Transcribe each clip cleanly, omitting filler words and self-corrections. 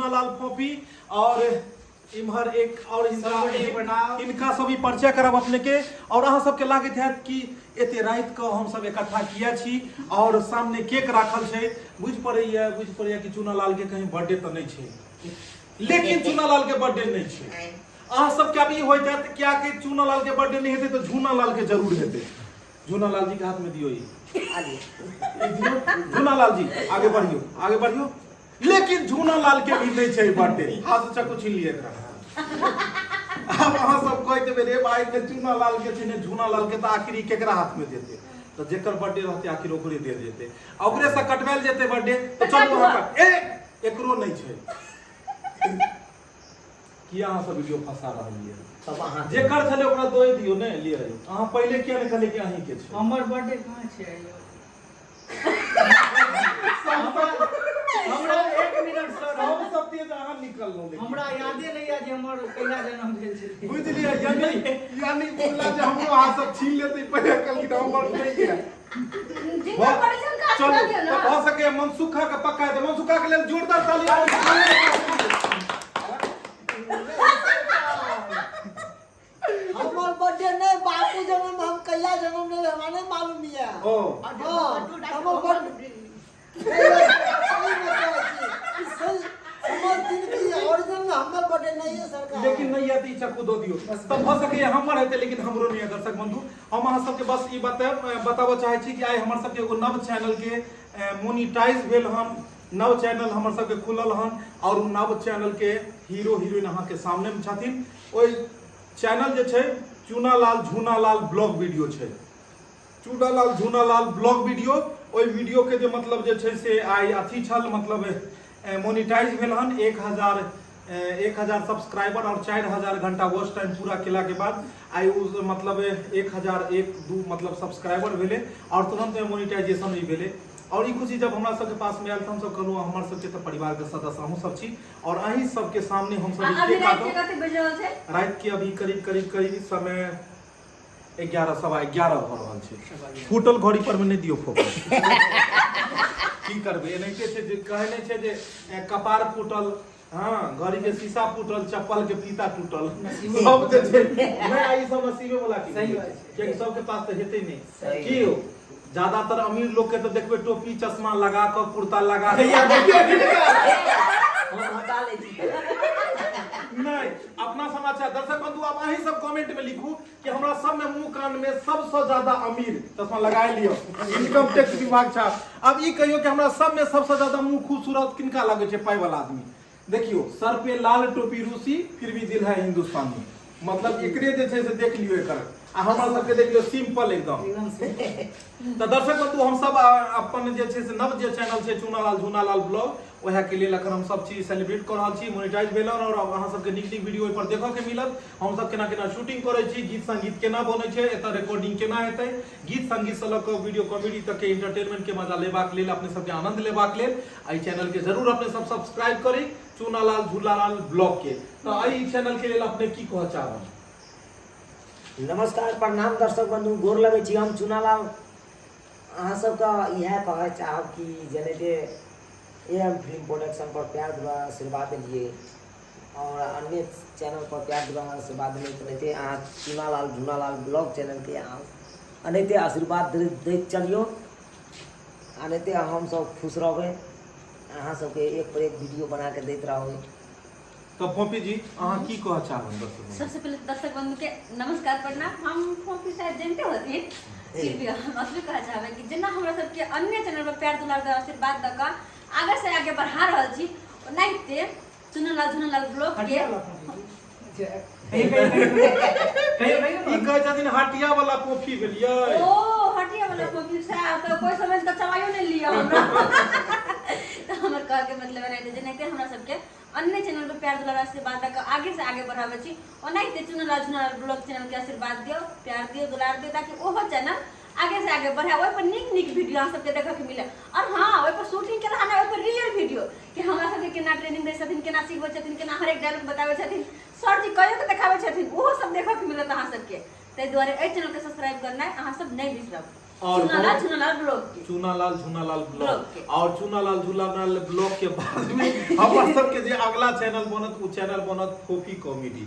चूनालाल फोपी और इम्हर एक और सब गोटे इनका प्रणाम। इनका सब ई परिचय करब अपने के। और अहाँ सबके लागैत हैत कि एते राति कऽ हम सब इकट्ठा किया छी और सामने केक राखल छै, बुझि पड़ैया कि चूनालाल के कहीं बर्थडे तऽ नहि छै, लेकिन चूनालाल के बर्थडे नहि छै। अहाँ सबके आब ई होइत हैत किया कि चूनालाल के बर्थडे नहि हेतै तऽ झूनालाल के जरूर हेतै। झूनालाल जी के हाथ में दियौ ई, ई दियौ। झूनालाल जी आगे बढ़ियौ, आगे बढ़ियौ। लेकिन झूनालाल के भी नहि छै बर्थडे। हाथ से चक्कू छीन लिअ एकरा। आब अहाँ सब कहि देबै रे भाई ने चूनालाल के छै ने झूनालाल के, तऽ आखिर ई केकरा हाथ में देतै? तऽ जेकर बर्थडे रहतै आखिर ओकरे दे देतै आ ओकरे से कटवायल जेतै बर्थडे। तऽ चलू अहाँ ए एकरो नहि छै। किया अहाँ सब वीडियो फंसा रहल ये? तब अहाँ जेकर छलै ओकरा दऽ दियौ ने। लिअ, अहाँ पहिले किया ने कहलियै कि अहीं के छै? हमर बर्थडे कहाँ छै यौ? हमरा एक मिनट सर, हम सब तेज अहाँ निकललहुँ लेकिन। हमरा यादे नहि यऽ जे हमर कहिया जन्म भेल छलै। बुझलियै, यानी यानी बोलला जे हमरो हाथ सब छीन लेतै, पहिले कहलखिन हमर नहि यऽ। जिनकर बर्थडे छै हुनका चलू हाथ दियौ तऽ ना। भऽ सकैए मनसुखा के पक्का हेतै। मनसुखा के लेल जोरदार ताली। हमर बर्थडे नहीं, बापू जन्म हम कहिया जन्म नहीं हमरा नहीं मालूम ये। ओ हाँ, हमर बर्थडे सही में कहै छी ई सही हमर जिंदगी ओरिजिनल में हमर बर्थडे नहीं है सरकार। लेकिन नहीं है तऽ ई चक्कू दऽ दियौ। तऽ भऽ सकैए हमर हेतै, लेकिन हमरो नहि है। दर्शक बंधु, हम अहाँ सबके बस ई बताबऽ चाहै छी कि आइ हमर सबके एगो नव चैनल के मोनिटाइज भेल हन। नव चैनल हमर सबके खुलल हन और उ नव चैनल के हीरो हीरोइन अहाँके सामने में छथिन। ओहि चैनल जे छै चूनालाल झूनालाल ब्लॉग वीडियो छै, चूनालाल झूनालाल ब्लॉग वीडियो। ओहि वीडियो के जे मतलब जे छै से आइ अथी छल, मतलब मोनिटाइज भेल हन। 1000 सब्सक्राइबर और 4000 घंटा वॉच टाइम पूरा केला के बाद आइ उ मतलब 1001-2 मतलब सब्सक्राइबर भेलै और तुरंत मोनिटाइजेशन भी भेलै। और ई खुशी जब हमरा सबके पास में आयल तऽ हमसब कहलहुँ हमर सबके तऽ परिवार के सदस्य अहूँ सब छी और अहीं सबके सामने हमसब आ ई अभी केक राति के काटब। कते बजि रहल छै? राति के अभी करीब करीब करीब समय 11 11:15 भऽ रहल छै। फूटल घड़ी पर में नहि दियौ फोकस। की करबै, एनाहिते छै जे कहै नहि छै जे कपार फूटल, हाँ, घड़ी के शीशा फूटल, चप्पल के फीता टूटल, सब जे छै नहि। आ ई सब नसीबे वाला के सही होइ बात छै। छै। कियाकि सबके पास तऽ हेतै नहि। सही। की यौ, ज्यादातर अमीर लोग के तऽ देखबै टोपी चश्मा लगा कऽ, कुर्ता लगा कऽ। हम हटा लै छी। नहि, अपना समाचार। दर्शक बंधु, आब अहीं सब कमेंट में लिखू कि हमरा सब में मुंह कान में सबसे ज्यादा अमीर, चश्मा लगाए लियो, इनकम टैक्स विभाग छा। अब ई कहियो कि हमरा सब में सबसे ज्यादा मुंह खूबसूरत किनका लगे छै पाई वाला आदमी? देखियो, सर पे लाल टोपी रूसी, फिर भी दिल है हिंदुस्तानी। मतलब एकरे जे छै से देख लियो एकर, आ हमरा सबके देख लियो, सिंपल एकदम। एकदम सिंपल। तऽ दर्शक बंधु, हम सब अपन जे छै से नव जे चैनल छै चूनालाल झूनालाल ब्लॉग, वएह के लेल अखन हम सब चीज सेलिब्रेट कऽ रहल छी। मोनेटाइज भेल हन और अहाँ सबके नीक नीक वीडियो ओहि पर देखऽ के मिलत। हम सब केना केना शूटिंग करै छी, गीत संगीत केना बनै छै, एतऽ रिकॉर्डिंग केना हेतै, गीत संगीत से लऽ कऽ वीडियो कॉमेडी तक के एंटरटेनमेंट के मजा लेबाक लेल, अपने सबके आनंद लेबाक लेल एहि चैनल के जरूर अपने सब सब्सक्राइब करी, चूनालाल झूलालाल ब्लॉग के। तऽ एहि चैनल के लेल अपने की कहऽ चाहब? नमस्कार, प्रणाम दर्शक बंधु, गोर लगै छी। हम चुनालाल अहाँ सबके इएह कहऽ चाहब कि जेनाहिते ए एम फिल्म प्रोडक्शन पर प्यार दुलार आशीर्वाद देलियै और अन्य चैनल पर प्यार दुलार आशीर्वाद देलियै, तेनाहिते अहाँ चुनालाल झुनालाल ब्लॉग चैनलके अहाँ एनाहिते आशीर्वाद दैत चलियौ, एनाहिते हमसब खुश रहबै, अहाँ सबके एक पर एक वीडियो बनाके दैत रहबै। तऽ फोपी जी, अहाँ की कहऽ चाहब दर्शक बंधु? सबसे पहले दर्शक बंधु के नमस्कार, प्रणाम। हम फोपी शायद जानते होथिन, फिर भी हम असली कहऽ चाहबै कि जेना हमरा सबके अन्य चैनल पर प्यार दुलार दऽ आशीर्वाद दऽ कऽ आगे से आगे बढ़ा रहल छी, ओनाहिते चुनलाल झुनलाल ब्लॉग के हटिया वाला फोन छै। कहियो कहियो कहियो कहियो। ई कहै छथिन हटिया वाला कॉफी भेलियै। ओ हटिया वाला कॉफी साहब तऽ कोइ समझ कऽ चबाइयो नहि लिअ हमरा। तऽ हमर कहके मतलब एनाहिते जेनाहिते हमरा सबके अन्य चैनल पर प्यार दुलार आशीर्वाद दऽ कऽ आगे से आगे बढ़ाबै छी, ओनाहिते चुनलाल झुनलाल ब्लॉग चैनल के आशीर्वाद दियौ, प्यार दियौ, दुलार दियौ, ताकि ओहो चैनल आगे से आगे बढ़े, ओहि पर नीक नीक वीडियो अहाँ सबके देखऽ के मिले। और हाँ, ओहि पर शूटिंग केला ने, ओहि पर रियल वीडियो कि हमरा सबके केना ट्रेनिंग दै छथिन, केना सिखबै छथिन, केना हरेक डायलॉग बताबै छथिन, सर जी कहियो के देखाबै छथिन, ओहो सब देखऽ के मिलत अहाँ सबके। ताहि दुआरे एहि चैनल के सब्सक्राइब करनाइ अहाँ सब नहि बिसरब। और चुनालाल चुनालाल ब्लॉग के। चूनालाल झूनालाल ब्लॉग ब्लॉग के। और चूनालाल झूनालाल ब्लॉग के बाद में हमर सबके जे अगला चैनल बनत ओ चैनल बनत फोफी कॉमेडी,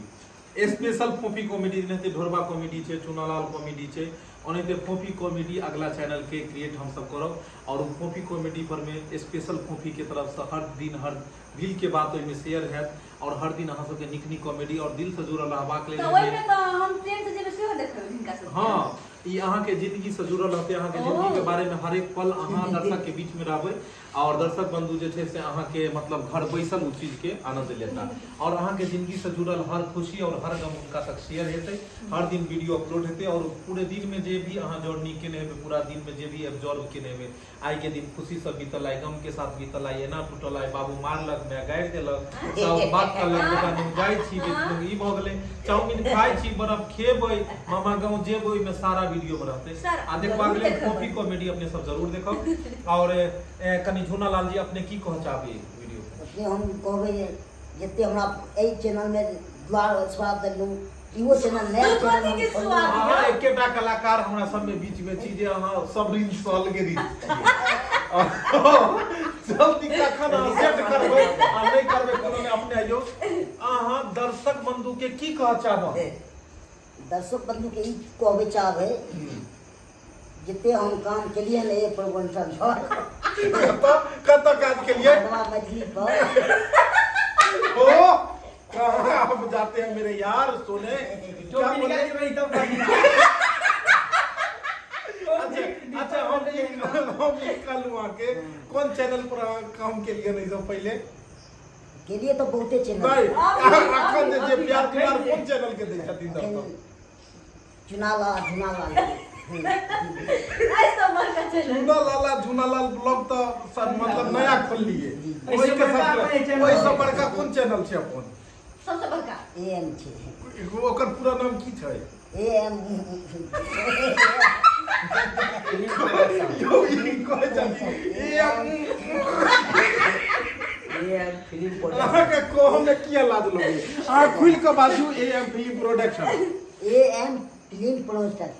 स्पेशल फोफी कॉमेडी। जेनाहिते ढोरबा कॉमेडी छै, चूनालाल कॉमेडी छै, ओनाहिते फोफी कॉमेडी अगला चैनल के क्रिएट हमसब करब। और ओ फोफी कॉमेडी पर में स्पेशल फोफी के तरफ से हर दिन हर दिल के बात ओहिमे शेयर हैत और हर दिन अहाँ सबके नीक नीक कॉमेडी और दिल से जुड़ल रहबाक लेल तऽ ओहिमे तऽ हम ट्रेन से जेबै सेहो देखबै हिनका सबके। हाँ, ई अहाँके जिंदगी से जुड़ल रहतै, अहाँके जिंदगी के बारे में हरेक पल अहाँ दर्शक के बीच में रहबै और दर्शक बंधु जे छै से अहाँके मतलब घर बैसल ओ चीज के आनंद लेता और अहाँके जिंदगी से जुड़ल हर खुशी और हर गम हुनका तक शेयर हेतै। हर दिन वीडियो अपलोड हेतै और पूरे दिन में जे भी अहाँ जर्नी केने हेबै, पूरा दिन में जे भी एब्जॉर्ब केने हेबै, आइ के दिन खुशी से बीतल, आइ गम के साथ बीतल, आइ एना टूटल, आइ बाबू मारलक, माय गारि देलक, सब बात करलक, बेटा हम जाइ छी, बेटी ई भऽ गेलै, चाउमीन खाइ छी, बर्फ खेबै, मामा गाँव जेबै, ओहिमे सारा वीडियो मे रहतै। आ देखबाक लेल कॉफी कॉमेडी अपने सब जरूर देखब। और कनि झूना लाल जी अपने की कहऽ चाहबै वीडियो? अपने हम कहबै जे जते हमरा एहि चैनल मे द्वार स्वाद देलहुँ, इहो चैनल नया चैनल हम खोललहुँ। अहाँ एकेटा कलाकार हमरा सबमे बीच मे छी जे अहाँ सब रील्स से अलगे रील्स छियै। जल्दी कखन अहाँ सेट करबै आ नहि करबै कोनो नहि, अपने आइयो। अहाँ दर्शक बंधु के की कहऽ चाहब? दर्शक बंधु के ई कहबै चाहबै जते हम काम केलियै ने एहि प्रबंधन पर। कतऽ कतऽ काज केलियै? मधुआ मैथिली पर। ओ कहाँ आप जाते हैं मेरे यार सोने? क्या टोपी बोले? निकाल के तब बढ़िया। अच्छा अच्छा, हम ई कहलहुँ अहाँके कोन चैनल पर अहाँ काम केलियै ने ई सब पहिले? केलियै तऽ बहुते चैनल। नहि, अखन जे अभी- प्यार दुलार कोन चैनल के दै छथिन दर्शक? चुनाला झुनाला। आइ सब बड़का चैनल। चूना लाला झूनालाल ब्लॉग तऽ सब मतलब नया खोललियै, एहिसँ ओहिके बड़का साथ अपने चैनल ओहिसँ छै। बड़का कोन चैनल छै अपन? सबसँ बड़का ए एम छै। ओकर पूरा नाम की छै? A M. यौ, ई कहै छथिन A M. A M film production. अहाँके कहमे किया लाज लगै? अहाँ खुलि कऽ बाजू, A M film production. A M film production.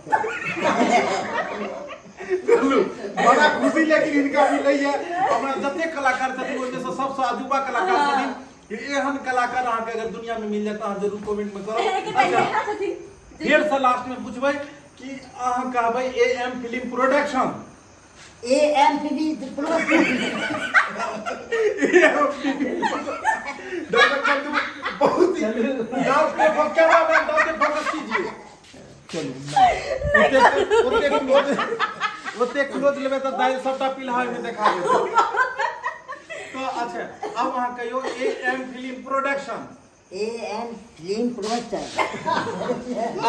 चलू, बड़ा खुशी लेकिन हिनका मिलैया। हमरा जतेक कलाकार छथिन ओहिमे से सबसँ अजूबा कलाकार छथिन। एहन कलाकार अहाँके अगर दुनिया में मिल जाए तऽ अहाँ जरूर कमेंट में करब। एकेटा अच्छा, इएह छथिन। फेर से लास्ट में पूछबै कि अहाँ कहबै A M film production? A M P B production. दर्शक बंधु, बहुत ही दांत पे कैमरा मैन दांत पे फोकस कीजिए। चलू, ओते ओते क्लोज, ओते क्लोज लेबै तऽ दालि सबटा पिलहा में देखा देत। तऽ अच्छा, आब अहाँ कहियौ A M film production. A M film production.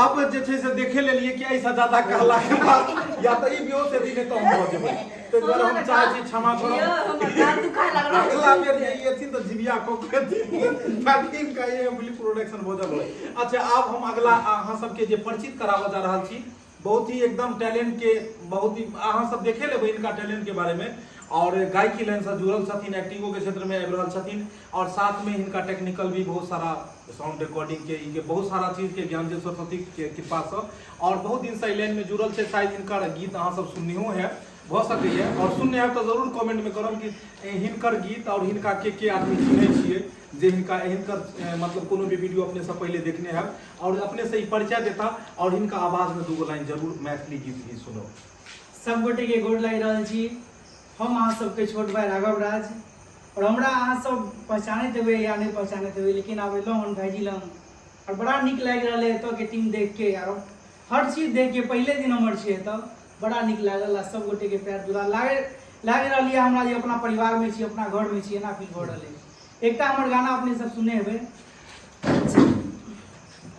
आब जे छै से देखे लेलियै कि एहिसँ ज्यादा कहला के बाद या तऽ ई बेहोश हेती, नहि तऽ हम भऽ जेबै। ताहि दुआरे हम चाहै छी क्षमा यौ, करब। हमर दाँत दुखाय लागल। अगला बेर जे ई एथिन तऽ जिबिया कऽ के एथिन ताकि हिनका ए एम फिल्म प्रोडक्शन भऽ जाय। अच्छा, आब हम अगला अहाँ सबके जे परिचित कराबऽ जा रहल छी, बहुत ही एकदम टैलेंट के, बहुत ही अहाँ सब देखे लेबै हिनका टैलेंट के बारे में। और गायकी लाइन से जुड़ल छथिन, एक्टिंगो के क्षेत्र में आबि रहल छथिन और साथ में हिनका टेक्निकल भी बहुत सारा साउंड रिकॉर्डिंग के, ई के बहुत सारा चीज के ज्ञान छै सरस्वती के कृपा से और बहुत दिन से एहि लाइन में जुड़ल छै। शायद हिनकर गीत अहाँ सब सुननेहो है भऽ सकैए और सुनने हैब तऽ जरूर कमेंट में करब कि हिनकर गीत और हिनका के के आदमी चिन्है छियै, जे हिनका हिनकर मतलब कोनो भी वीडियो अपने से पहिले देखने हैब और अपने से ई परिचय देता और हिनका आवाज में दूगो लाइन जरूर मैथिली गीत भी सुनो। सब गोटे के गोर लागि रहल छी। हम अहाँ सबके छोट भाई राघव राज और हमरा अहाँ सब पहचानैत हेबै या नहि पहचानैत हेबै, लेकिन आब एलहुँ हन भाईजी लग और बड़ा नीक लागि रहल है एतऽ के टीम देख के और हर चीज देख के। पहिले दिन हमर छै एतऽ, बड़ा नीक लागल आ सब गोटे के प्यार दुलार लागे लागि रहल यऽ हमरा जे अपना परिवार में छी, अपना घर में छी, एना फील भऽ रहल है। एकटा हमर गाना अपने सब सुनने हेबै।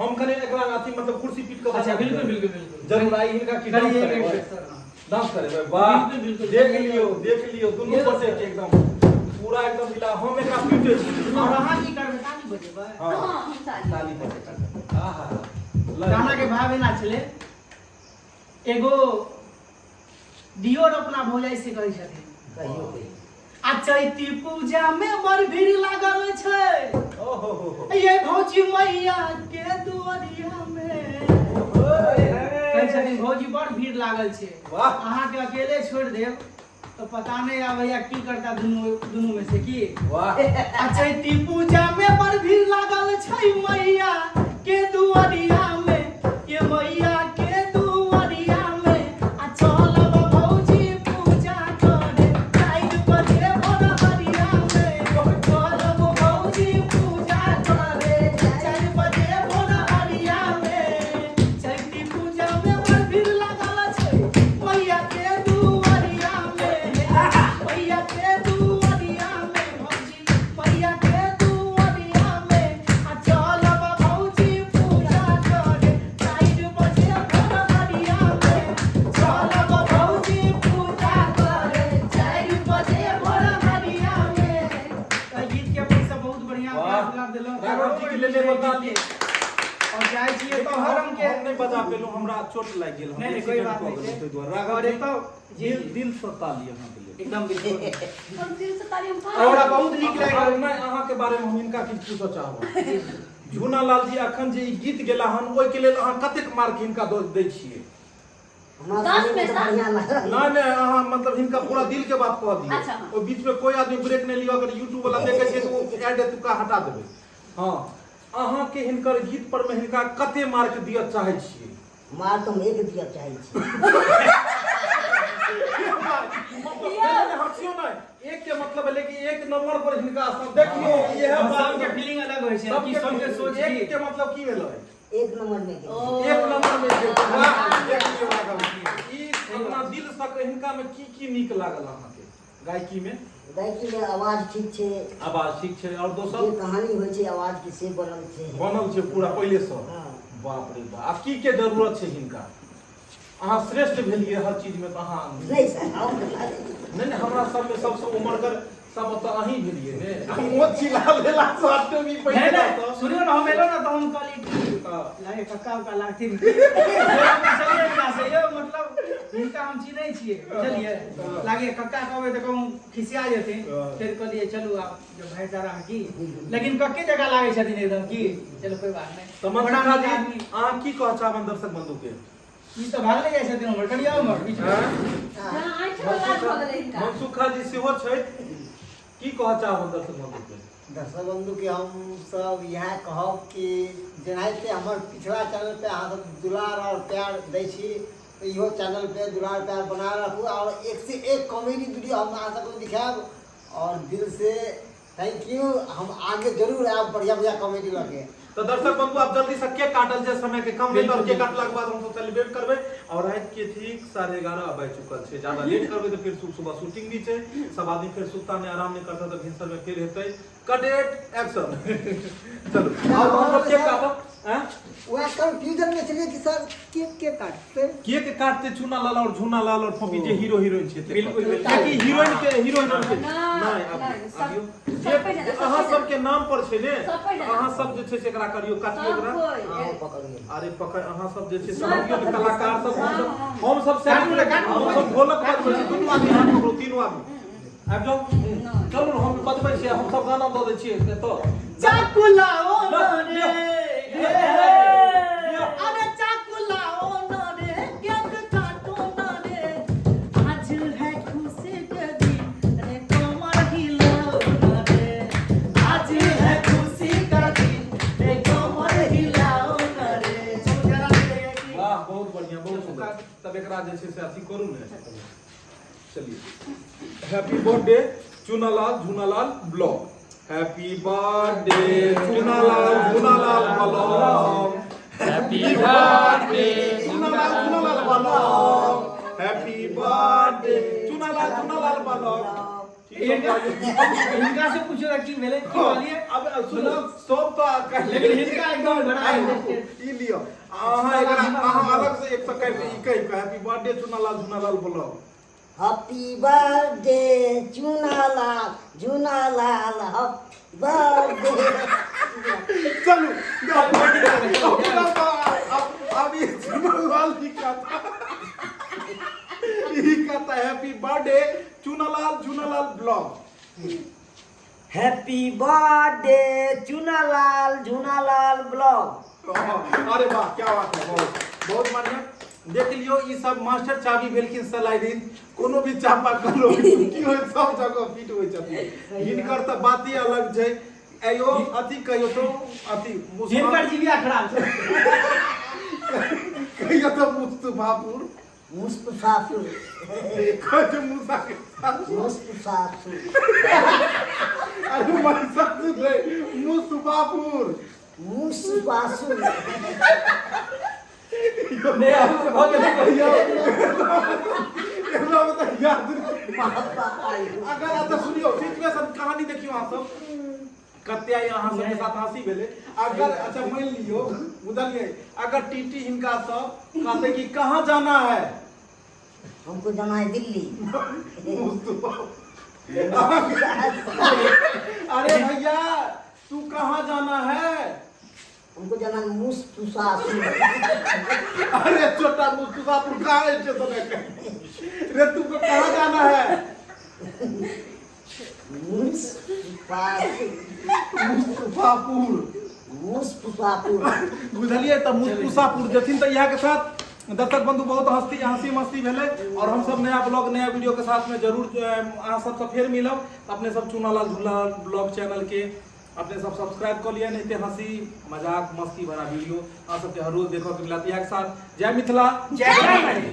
हम कने एकरा अथी मतलब कुर्सी पीट के। अच्छा, बिल्कुल बिल्कुल बिल्कुल। जरूर आई हिनका की डांस करिए करेबै? एक सर, हाँ। डांस करेबै? वाह, बिल्कुल, बिल्कुल। देख लियौ, देख लियौ दुनू ये गोटे के एकदम पूरा एकदम मिला। हम एकरा पीटे छी। और अहाँ की करबै? ताली बजेबै? हाँ। हाँ, हम ताली। ताली बजेबै। आहा, गाना के भाव एना छलै, एगो दियोर अपना भौजाई से कहै छथिन, कहियो कहियो। आ चैती पूजा में बड़ भीड़ लागल छै ओहो हो हो, ये भौजी मैया के दुआरिया में। कहै छथिन भौजी बड़ भीड़ लागल छै। वाह। अहाँके अकेले छोड़ि देब तऽ पता नहि आब भैया की करता दुनू दुनू में से की। वाह। आ चैती पूजा में बड़ भीड़ लागल छै मैया के दुआरिया में, के मैया के दुआरिया में, आ चलब भौजी पूजा करे 4 बजे भोरहरिया में, चलब भौजी पूजा करे 4 बजे भोरहरिया में, चैती पूजा में बड़ भीड़ लागल छै मैया के दुआरिया में, मैया के दुआरिया में भौजी, मैया के दुआरिया में, आ चलब भौजी पूजा करे 4 बजे भोरहरिया में, चलब भौजी पूजा करे 4 बजे भोरहरिया में। तऽ गीत के अपने सब बहुत बढ़िया वाह। प्यार दुलार देलहुँ। राघव जी के लेल एगो ताली। और जाइ छियै तऽ हर रंग के हम नहि बजा पेलहुँ, हमरा चोट लागि गेल, हम नहि, नहि, कोई accident बात कऽ नहि गेलहुँ, छै। ताहि दुआरे। राघव और जी, एतऽ जी, दिल दिल सँ ताली अहाँके लेल। एकदम बिल्कुल। हम दिल से ताली हम और हमरा बहुत नीक लागि और नहि, अहाँके बारे मे हम हिनका किछु पूछऽ चाहब। झूना लाल जी अखन जे ई गीत गेला हन, ओहिके लेल अहाँ कतेक मार्क हिनका दऽ दै छियै? हमरा 10 सुनैमे में तऽ सात। बढ़िआँ लागल। नहि नहि, अहाँ मतलब हिनका पूरा दिल के बात कह दियौ। अच्छा, हाँ। ओहि बीच में कोई आदमी ब्रेक नहि लियौ, अगर यूट्यूब वाला देखै छै तऽ ओ एड एतुका हटा देबै। हँ, अहाँके हिनकर गीत पर मे हिनका कते मार्क दिअ चाहै छियै? मार्क हम एक दिअ चाहै छी। नहि, हँसियौ नहि, एक के मतलब भेलै कि एक नंबर पर हिनका स्थान। देखियौ इएह बात। सबके फीलिंग अलग होइ छै, कि सबके सोच की। एक के मतलब की भेलै? एक नंबर में गेल। ओ। एक नंबर में गेल। वाह, देख लियौ राघव जी। ई अपना दिल सँ हिनका में की की नीक लागल अहाँके गायकी में? गायकी में आवाज ठीक छै। आवाज ठीक छै, और जे दोसर? कहानी होइ छै आवाज के से बनल छै। बनल छै पूरा पहिले सँ। हाँ। बाप रे बाप, आब की के जरूरत छै हिनका? अहाँ श्रेष्ठ भेलियै हर चीज में तऽ अहाँ नहीं सर, हम नहि नहि, हमरा सबमे सबसँ उमरगर सब तऽ अहीं भेलियै ने। मोच चिल्ला लेला सँ हटो भी नहि पहिले नहि, तऽ। सुनियौ ने, हम एलहुँ ने तऽ हम कहलियै कि हाँ। लागे कक्का उक्का लागथिन। चलिए हिनका से, यौ मतलब हिनका हम चिन्है छियै, बुझलियै, लागे कक्का कहबै तऽ कहूँ खिसिया जेथिन। हाँ। फेर कहलियै चलू आब जो भाईचारा है की, लेकिन कक्के जकाँ लागै छथिन एकदम की। चलू कोई बात नहि। तऽ बड़ा मनसुखा नीक जी, आदमी। अहाँ की कहऽ चाहबनि दर्शक बंधु के? ई तऽ भागले जाइ छथिन उम्हर, कनि आउ उम्हर बीच में। हाँ? जहाँ आँखि में लाल भऽ गेलै हिनका। मनसुखा जी सेहो छथि, की कहऽ चाहबनि दर्शक बंधु के? दर्शक बंधु के हम सब इएह कहब कि जेनाहिते हमर पिछला चैनल पे अहाँ सब दुलार और प्यार दै छी, तऽ इहो चैनल पे दुलार प्यार बना राखू, और एक से एक कॉमेडी वीडियो हम अहाँ सबके दिखायब। और दिल से thank you, हम आगे जरूर आयब बढ़िया बढ़िया कॉमेडी लऽ के। तऽ दर्शक बंधु, आब जल्दी से केक काटल जाय, समय के कम भेल, और केक काटला के बाद हम सब सेलिब्रेट करबै। और राति के ठीक 11:30 बाजि चुकल छै, ज्यादा लेट करबै तऽ फिर सुबह शूटिंग भी छै, सब आदमी फेर सुतता नहि, आराम नहि करता, तऽ भिनसर में फिर हेतै। कट it, action. चलू आब हम सब केक काटब। आँय? वएह कंफ्यूजन में छलियै कि सर केक के काटते। केक काटते चूना लाल और झूना लाल और फोफी, जे हीरो हीरोइन छै। बिल्कुल, बिल्कुल। कियाकि हीरोइन के हीरो हीरोइन के नहि, नहि, आब नहि, सब- अबियौ। सब पे जे जेना, सब अहाँ पे सबके नाम पर छै ने, सब पे जेना। अहाँ सब जे छै से एकरा करियौ, काटियौ सब एकरा। कोइ। हाँ, पकड़ियौ। अरे पकड़, अहाँ सब जे छै से नहि, अबियौ ने, पकड़। कलाकार सब, हम सब हाँ, हम सब काटू ने, काटू। हम सब ढोलक बजबै छी, दुनू आदमी हाथ पकड़ू, तीनू आदमी आबि जाउ। चलू ने, हम बजबै छियै, हम सब गाना दऽ दै छियै एतऽ। चाकू लाओ ना रे, लिअ। अरे चाकू लाओ ना रे, केक काटो ना रे, आज है खुशी के दिन रे, कमर हिलाओ ना रे, आज है खुशी का दिन रे, कमर हिलाओ ना रे। चलू, जरा ले जाइए। वाह, बहुत बढ़िया, बहुत सुंदर। तब एकरा जे छै से अथी करू ने। चलिए, happy birthday Chunalal Jhunalal blog, happy birthday Chunalal Jhunalal blog, happy birthday Chunalal Jhunalal blog, happy birthday Chunalal Jhunalal blog. हिनका हिनका से पूछो की भेलै, की कहलियै? अब सुनो, सब तऽ लेकिन हिनका एकदम बड़ा ई लिअ, अहाँ एकरा अहाँ अलग से एक सेकंड ई कहि कऽ happy birthday Chunalal Jhunalal blog. Happy birthday Chunalal Jhunalal, happy birthday. चलू, अब ये चुनालाल जी का था, ई कहता happy birthday Chunalal Jhunalal blog. Happy birthday Chunalal Jhunalal blog. अरे वाह, क्या बात है, बहुत बहुत बढ़िया। देख लियौ, ई सब मास्टर चाबी भेलखिन सलाइडिन, कोनो भी चापा कलो की होइ सब जगह फिट होइ छथिन। हिनकर तऽ बाते अलग छै। अयो अथी कहियो तो अथी जिनकर जीविया खराब छै कहियो तो मुस्तफापुर मुस्तफापुर कहै छै मूसा के सासुर। मुस्तफापुर। अरे माय सासुर नहि, मुस्तफापुर। मुस्तफापुर। नहि आब भऽ गेलै। एकरा मतलब याद नहि। अगर अच्छा सुनियौ, सिचुएशन कहानी देखियौ अहाँ सब कते आइ अहाँ सबके साथ हंसी भेलै। अगर अच्छा मान लियौ, बुझलियै, अगर टीटी हिनका सब कहतै कि कहाँ जाना है? हमको जाना है दिल्ली। अरे भैया तू कहाँ जाना है? हमको जाना है मुस्तफापुर। अरे छोटा मुस्तफापुर कहाँ है स्टेशन है रे? तुमको कहाँ जाना है? मुस्तफापुर। मुस्तफापुर। मुस्तफापुर। बुझलियै? तऽ मुस्तफापुर जेथिन। तऽ इएह के साथ दर्शक बंधु बहुत हंसी हंसी मस्ती भेलै और हम सब नया ब्लॉग नया वीडियो के साथ में जरूर अहाँ सबसँ फेर मिलब। तऽ अपने सब चुनालाल झूलाल ब्लॉग चैनल के अपने सब सब्सक्राइब कऽ लिअ, नहीं ते हंसी मजाक मस्ती भरा वीडियो अहाँ सबके हर रोज देखऽ के मिलत। इएह के साथ जय मिथिला, जय मैथिली।